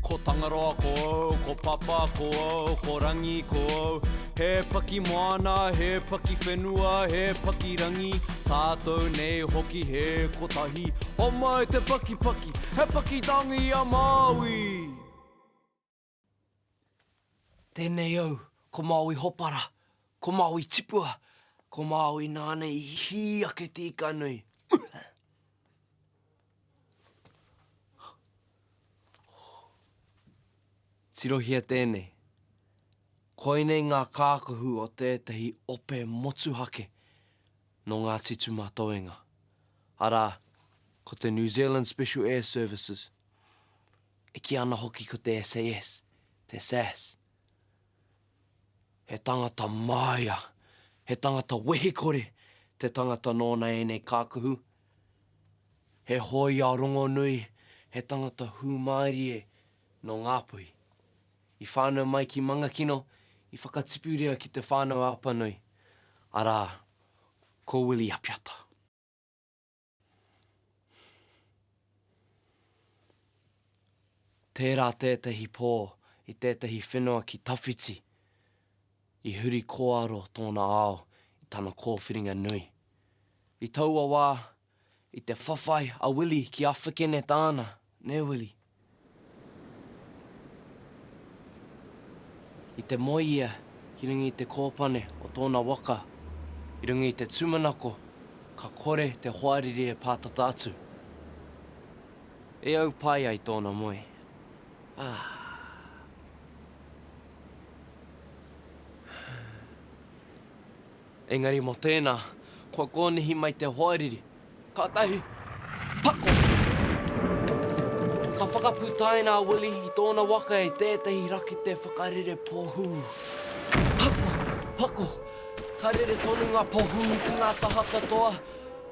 Ko Tangaroa ko au, ko Papa ko au, ko Rangi ko au. He paki moana, he paki whenua, he paki rangi, tātou nei hoki he kotahi. Homai te pakipaki, he paki tangi a Māui! Tēnei au, ko Māui Hopara, ko Māui Tipua, ko Māui nāna i hī ake te ika nui. Tirohia tēnei. Koinei ngā kākahu o tētahi ope motuhake nō Ngāti Tūmatauenga, arā, ko te New Zealand Special Air Services. E kī ana hoki ko te SAS, te SAS. He tangata māia, he tangata wehikore te tangata nōna ēnei kākahu. He hōia rongonui, he tangata hūmārie nō Ngāpuhi. I whānau mai ki Mangakino, i whakatipuria ki Te Whānau-a-Apanui, arā, ko Willie Apiata. Tērā tētahi pō i tētahi whenua ki tawhiti, i huri kōaro tōna ao i tana kōwhiringa nui. I taua wā, i te whawhai a Willie ki Awhekenetāna, nē Willie? I te moe ia ki runga i te kōpane o tōna waka, i runga i te tūmanako ka kore te hoariri e pātata atu. E au pai ai tōna moe. Ah. Engari mō tēnā, kua kōnihi mai te hoariri. Kātahi, pako! Ka whakaputaina a Willie i tōna waka e tētahi rakete whakarere pohū. Pako! Pako! Ka rere tonu ngā pohū ki ngā taha katoa.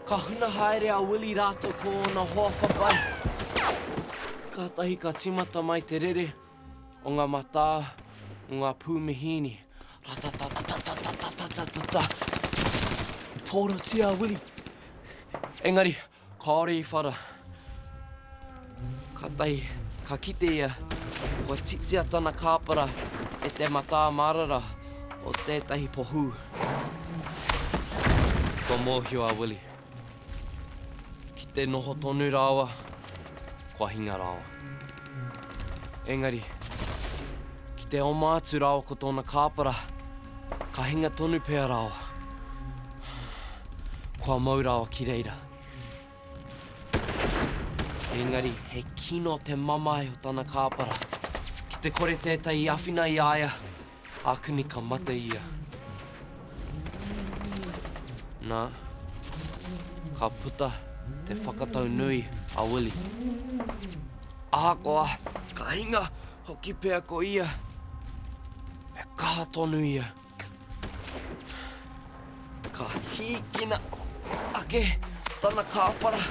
Ka huna haere a Willie rātou ko ōna hoa whawhai. Kātahi ka tīmata mai te rere o ngā matā, o ngā pū mihīni. Ratatatatatatatata. Pōrotia a Willie. Engari, kāore i whara. Kātahi, ka kite ia, kua titia tana kāpara e te matā marara o tētahi pohū. Kua mōhio a Willie. Ki te noho tonu rāua, kua hinga rāua. Engari, ki te oma atu rāua ko tōna kāpara, ka hinga tonu pea rāua. Kua mau rāua ki reira. Engari, he kino te mamae o tana kāpara. Ki te kore tētahi i awhina i a ia, Ākuni ka mate ia. Nā, ka puta te whakatau nui a Willie. Ahakoa, ka hinga hoki pea ko ia, me kaha tonu ia. Ka hīkina ake tana kāpara,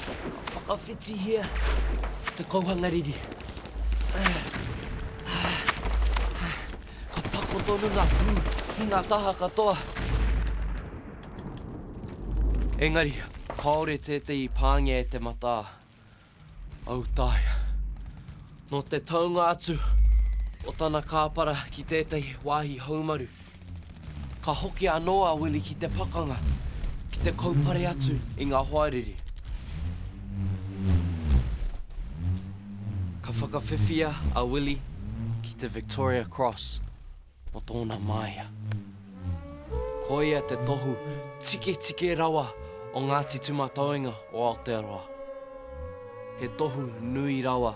ka whakawhitihia te kouhanga riri. Ka pako tonu ngā pū ki ngā taha katoa. Engari, kāore tētahi i pāngia e te matā. Autaia. Nō te taunga atu o tana kāpara ki tētahi wāhi haumaru, ka hoki anō a Willie ki te pakanga, ki te kaupare atu i ngā hoariri. Ka whakawhiwhia a Willie ki te Victoria Cross mō tōna māia. Koia te tohu tiketike rawa o Ngāti Tūmatauenga o Aotearoa. He tohu nui rawa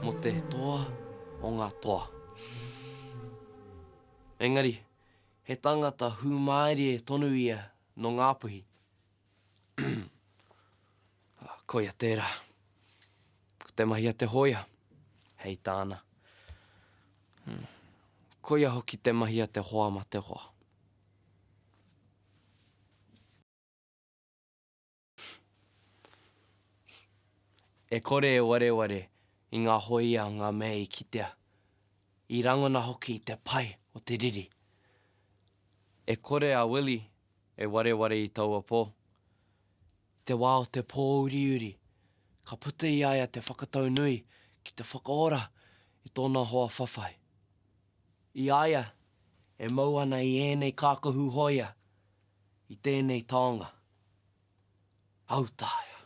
mō te toa o ngā toa. Engari, he tangata hūmārie tonu ia nō Ngāpuhi. Koia tērā. Ko te mahi a te hōia, hei tāna. Koia hoki te mahi a te hoa ma te hoa. E kore e wareware i ngā hōia ngā mea i kitea, i rangona hoki i te pai o te riri. E kore a Willie e wareware i taua pō. I te wā o te pōuriuri, ka puta i a ia te whakatau nui. Ki te whakaora i tōna hoa whawhai. I a ia e mau ana i ēnei kākahu hōia, i tēnei taonga. Autaia!